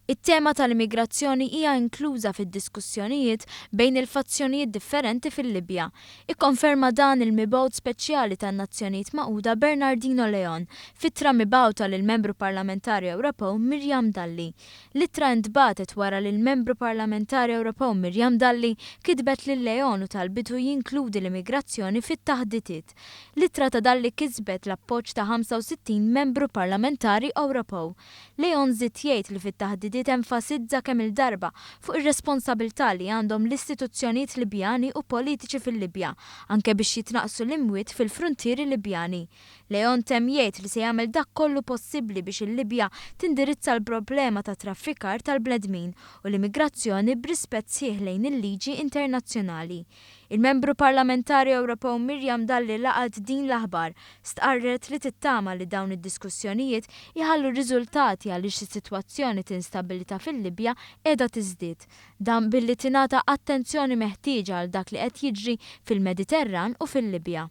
It-tema tal-immigrazzjoni hija inkluża fid-diskussjonijiet bejn il-fazzjonijiet differenti fil-Libja. Ikkonferma dan il-mibgħut speċjali tan-Nazzjonijiet Magħquda Bernardino Leon f'ittra mibgħuta lill-Membru Parlamentari Ewropew Miriam Dalli. L-ittra intbagħtet wara li l-Membru Parlamentari Ewropew Miriam Dalli kitbet lil Leon u talbitu jinkludi l-immigrazzjoni fit-taħditiet. L-ittra ta' Dalli kisbet l-appoġġ ta' 65 Membru Parlamentari Ewropew. Leon żied jgħid li fit-taħdidiet enfasizza kemm-il darba fuq ir-responsabilità li għandhom l-istituzzjonijiet Libjani u politiċi fil-Libja anke biex jitnaqqsu l-imwiet fil-fruntieri Libjani. Leon temm jgħid li se jagħmel dak kollu possibbli biex il-Libja tindirizza l-problema tat-traffikar tal-bnedmin u l-immigrazzjoni b'rispett sħiħ lejn il-liġi internazzjonali. Il-Membru Parlamentari Ewropew Miriam Dalli laqgħet din l-aħbar. Stqarret li tittama li dawn id-diskussjonijiet iħallu riżultati għaliex is-sitwazzjoni t'instabilità fil-Libja qiegħda tiżdied. Dan billi tingħata attenzjoni meħtieġa għal dak li qed jiġri fil-Mediterran u fil-Libja.